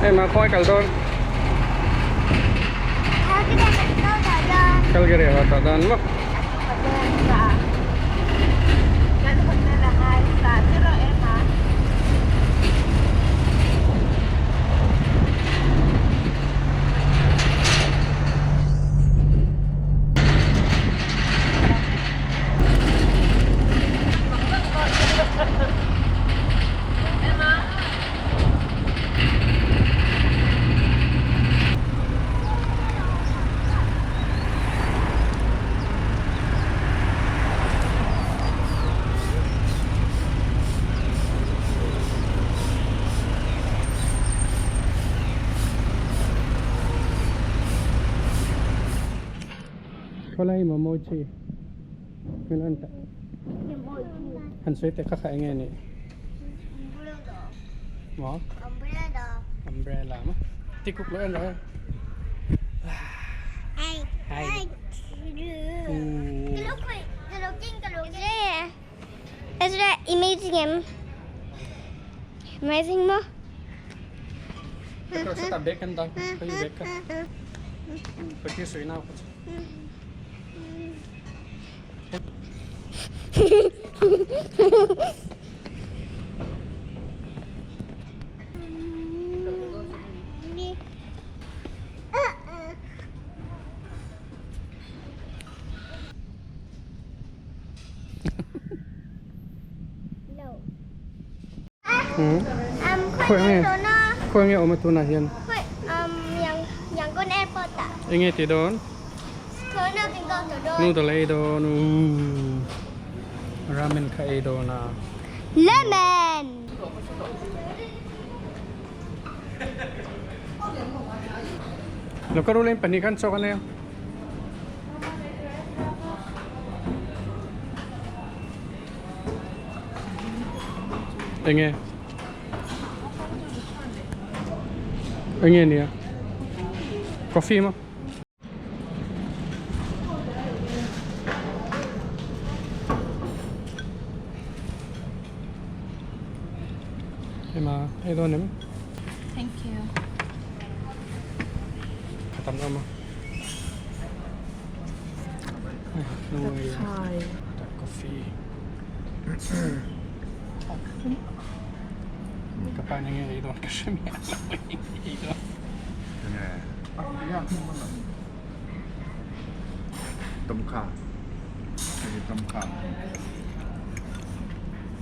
Emma khawngaih kal dawn. Calgary ah tah dan maw. Khawlai maw mawi chi hmel an tah han sawi teh kha kha enge nih maw umbrella maw tikuk lo en rawh hei hai Amazing maw? Khawi nge awm a tunah hian? Enge tih dawn? Noodle ei dawn ooh ramen kha ei dawn a. Lemon! Lo ka rulin pahnih khan chawk a nia. Enge? Enge nia? Coffee maw? Ema, ei dawn em? Thank you. Ka tam awm a. Thai. Coffee. Ka pa in enge ei dawn ka hre miah lo ei dawn. Tom kha. Hei tom kha.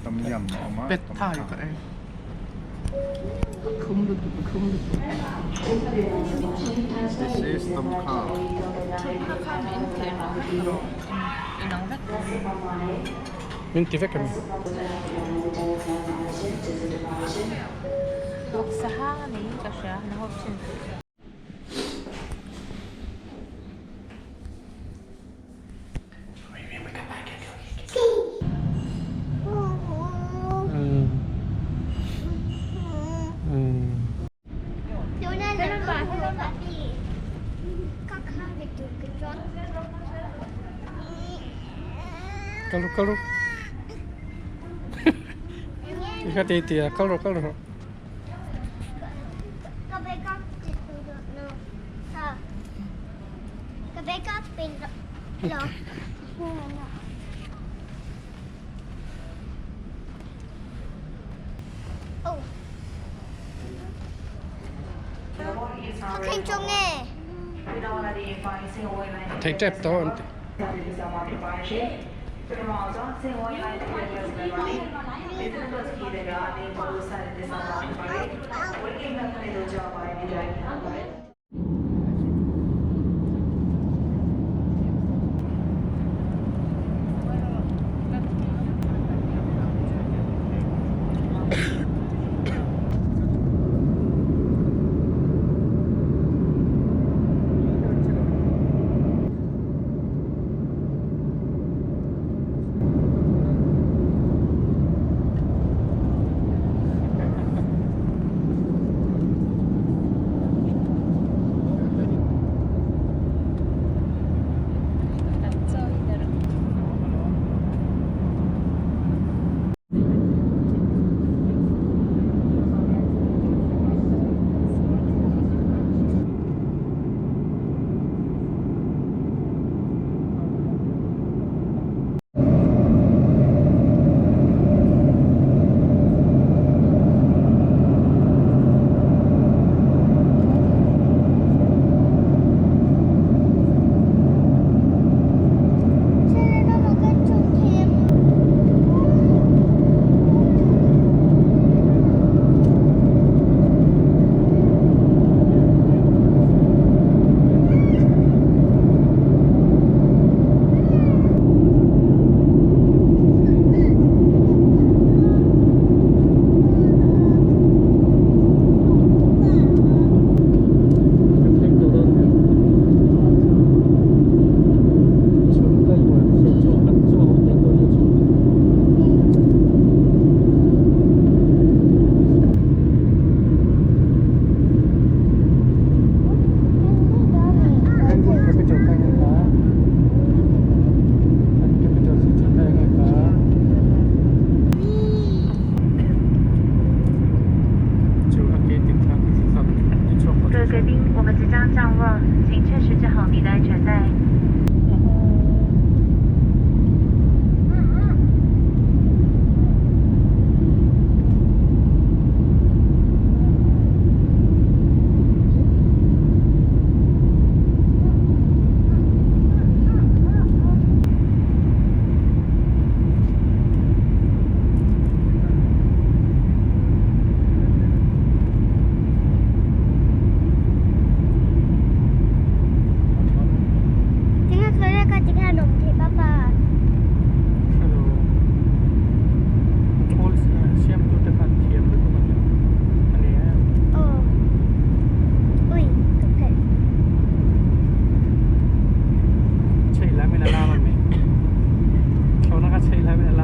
Tom yam a awm a. Pet thai ka ei. Khum lutuk khum lutuk. This is tom kha. Min ti vek em? Kal rawh kal rawh Kha ti ti a kal rawh kal rawh. Thei tep tawh an ti.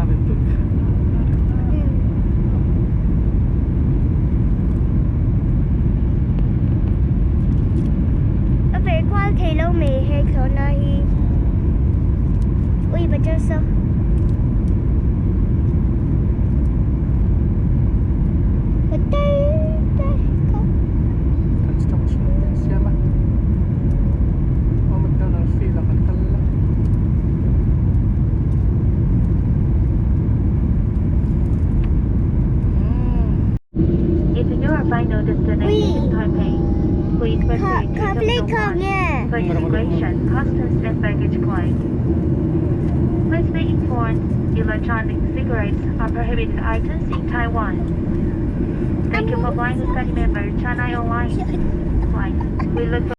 lutuk. A ver kual thei lo mai he thlawhna hi. Ui bacha saw. Construction te an siam a. Aw McDonald field ah kan kal la. If your final destination is Taipei, please proceed to 咖啡 Terminal 咖 1 啡。 for immigration, customs, and baggage claim. Please be informed, electronic cigarettes are prohibited items in Taiwan. Thank you for flying with Study member China Airlines flight. We look for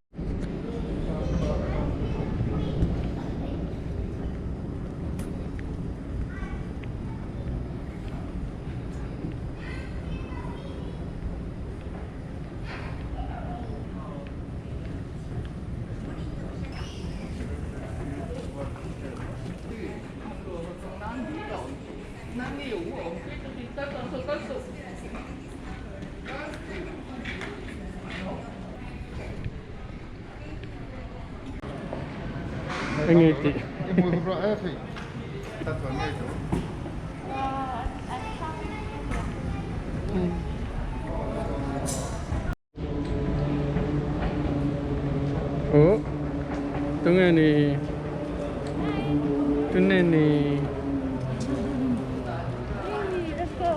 Eng nge tih. I hmu hup rawh e hei. Ta chuan ngei chu. Oh, tunge ni. Tunge ni. Let's go.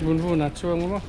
Vun vun a chuang maw.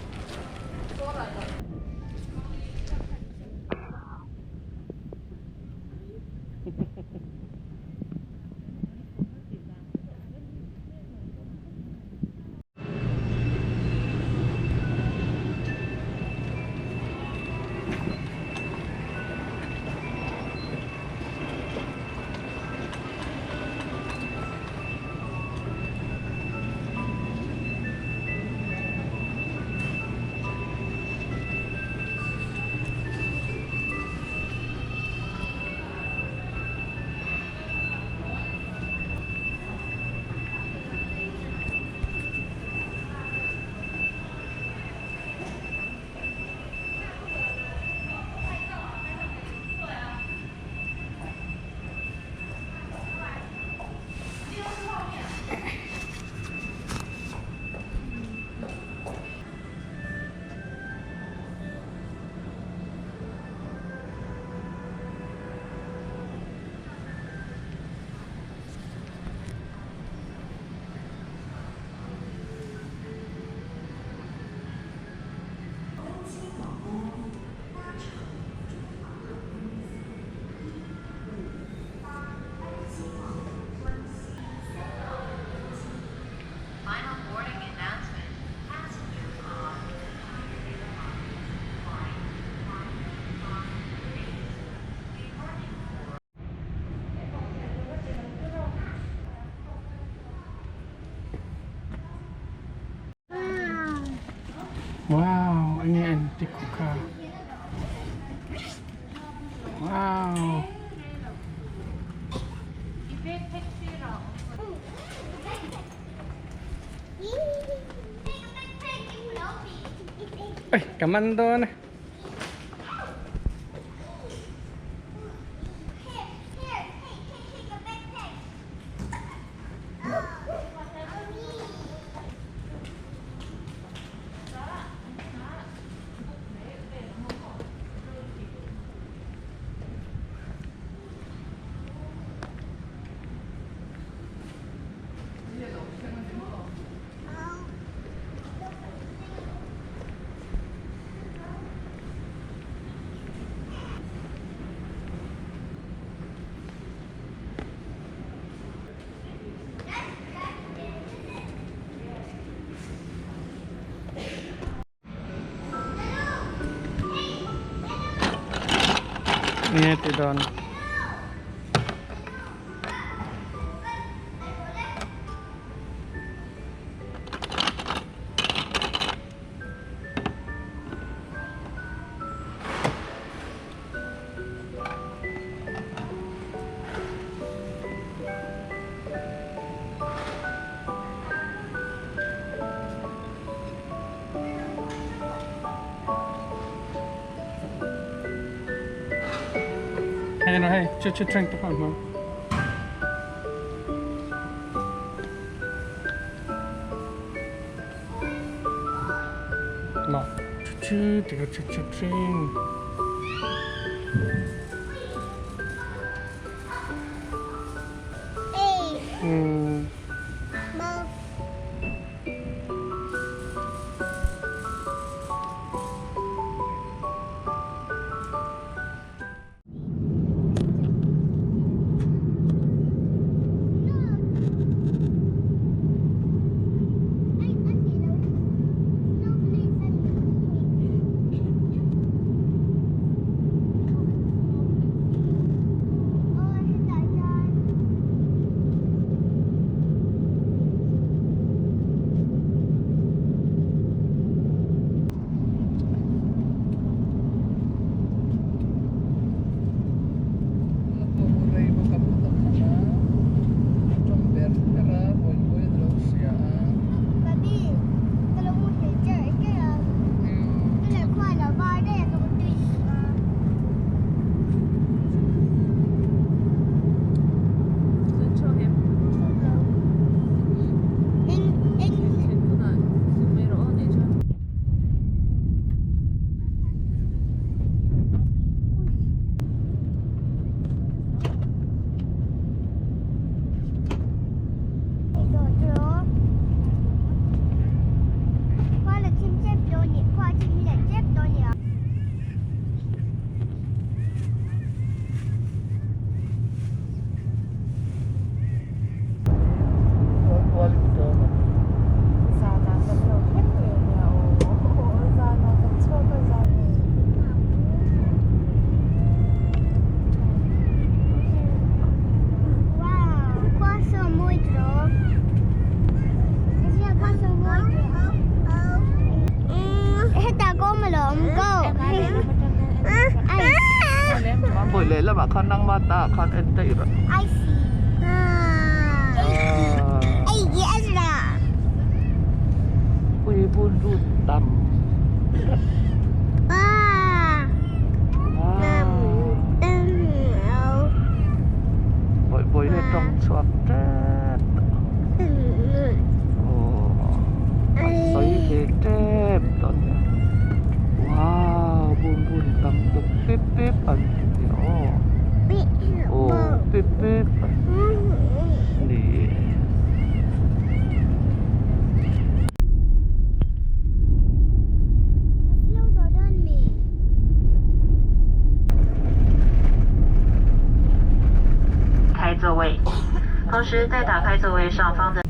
Final boarding announcement. Passengers on China Airlines Flight 158 departing for Wow, eng nge an ti khup kha. Wow. Ê, cảm ơn tôi này. Nghe từ đòn. Hei en rawh hei choo choo train te pawh an hmang. Lah choo choo ti kha choo choo train. Umm. Buổi lễ là bảo con đang ba ta con en tị rồi. Ui bun run tầm. Bội bội lên trong chuột chết. Ồ. Sấy thế chết. Wow, bun bun tầm tục tiếp tiếp ẩn. Ồ, tiếp tiếp. Đi. 开座位，同时在打开座位上方的。